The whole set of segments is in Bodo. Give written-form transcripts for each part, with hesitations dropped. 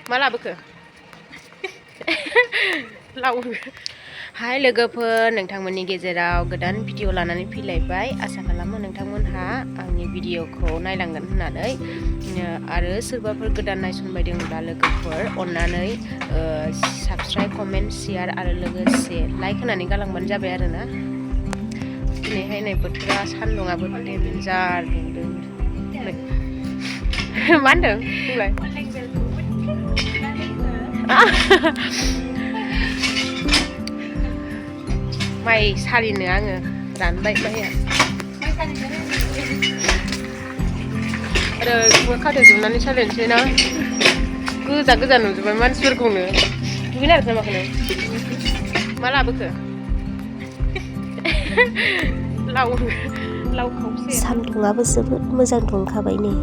मा लाबोखो? लाव हाय लोगोफोर, नोंथांमोननि गेजेराव गोदान भिडिअ लानानै फैलायबाय। आसा खालामो नोंथांमोनहा आंनि भिडिअखौ नायलांगोन होननानै। आरो सोरबाफोर गोदान नायसनबायदोंब्ला लोगोफोर अननानै साबस्क्राइब, कमेन्ट, शेयार आरो लोगोसे लाइक होनानै गालांबानो जाबाय आरोना। दिनैहाय नै बोथोरा सान्दुंआबो देन्जार दुंदों। मा होनदों बुंलाय? माइ सालिनो आङो रानबाय माइया। आरो खाथायाव जुनानै सालिनोसै ना। गोजा गोजा नुजोब्बाय मानसिफोरखौनो। दुगैनो नागिरखो ना माखो नों? मा लाबोखो? लाव खावसे। सान्दुंआबो जोबोद मोजां दुंखाबाय नै।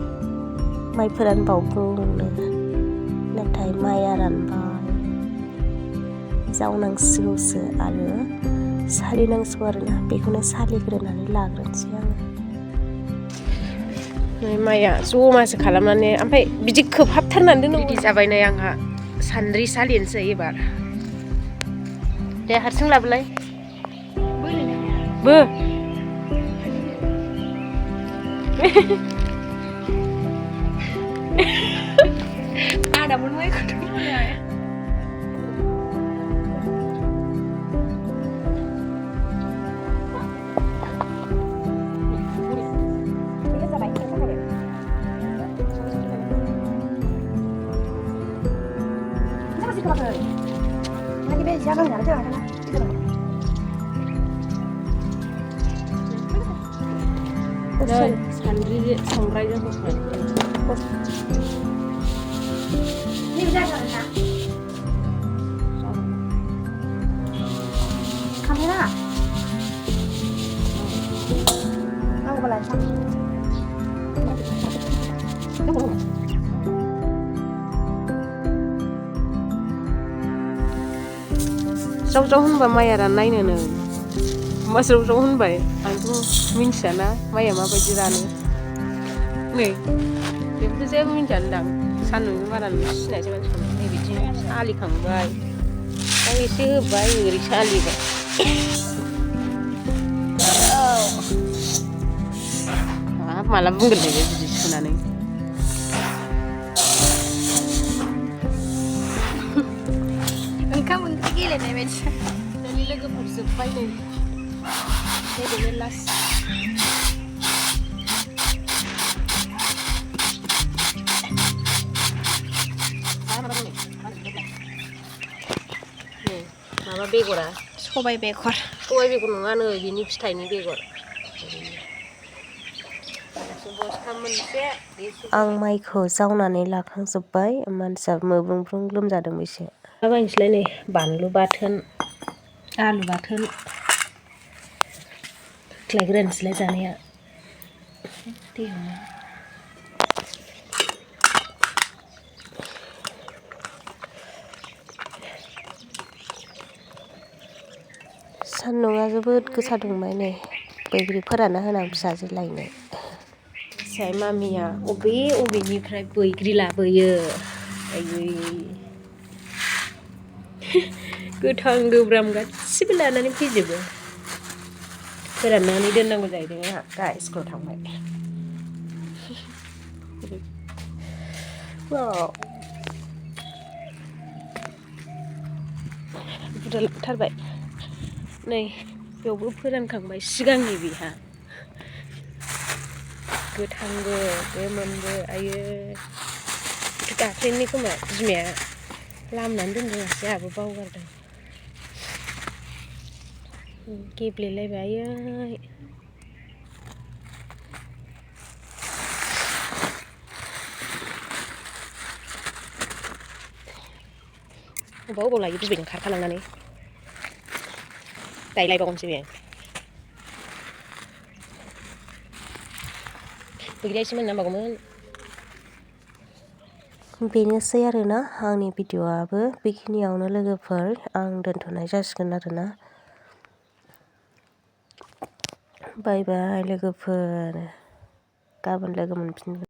माइफोरानो बावबुंनो, नाथाय माइआ रानबाय। जावनांसिगौसो आरो सालिनांसिगौ आरोना। बेखौनो सालिग्रोनानै लाग्रोनोसै आङो। माइया जमासो खालामनानै ओमफ्राय बिदि खोबहाबथारनानै दोननांगौ। बिदि जाबाय नै आंहा सान्द्रि सालिनोसै एबार। दे हारसिं लाबोलाय। बो आदाबो माइखौथ' बुंलाय। सान्द्रि संग्रायजों 카메라. Aku belajar. ज्राव ज्राव होनबा माइया राननायनो नों मा ज्राव ज्राव होनबाय। आंथ' मिन्थियाना माइया माबायदि रानो। नै बेखौथ' जेबो मिन्थियानो दां। सान्दुंजों बारा सिनायसै मानसिखौनो। नै बिदि सालिखांबाय। दा एसे होबाय ओरै सालिबाय। हाब माला बुंगोन दे बिदि सुनानै। ओंखाम ओंख्रि गेलेनाय बायदि। जोंनि लोगोफोर जोब्बाय नै। नैबे लास्ट। माबा बेगरा सबाइ बेगर। सबाइ बेगर नङा नै बिनि फिथाइनि बेगर। आं माइखौ जावनानै लाखांजोब्बाय। मानसिया मोब्रुं लोमजादों एसे। बायनोसैलाय नै बानलु बाथोन, आलु बाथोन। होख्लायग्रोनोसैलाय जानाया। सान्दुंआ जोबोद गोसा दुंबाय नै। बैग्रि फोरानना होनां फिसाजो लायनो। फिसाय मामिया अबेनिफ्राय बैग्रि लाबोयो। आयै गोथां गोब्राम गासिबो लानानै फैजोबो। फोराननानै दोननांगौ जाहैदों आंहा दा स्कुलाव थांबाय। बुरजा लाबोथारबाय। नै बेयावबो फोरानखांबाय सिगांनि बेहा। गोथांबो गोमोनबो आयै। दाख्लैनि खोमा बिमाया लामनानै दोनदोंसै आंहाबो बावगारदों। गेब्लेलायबाय आयै। अबाव लायो बिबैजों खारखालांनानै गायलायबावनोसै बे। बैग्रिया एसे मोननो नांबावगौमोन। बेनोसै आरोना आंनि भिडिअ'आबो बेखिनियावनो लोगोफोर। आं दोनथ'नाय जासिगोन आरोना। बाय बाय लोगोफोर। गाबोन लोगो मोनफिनगोन।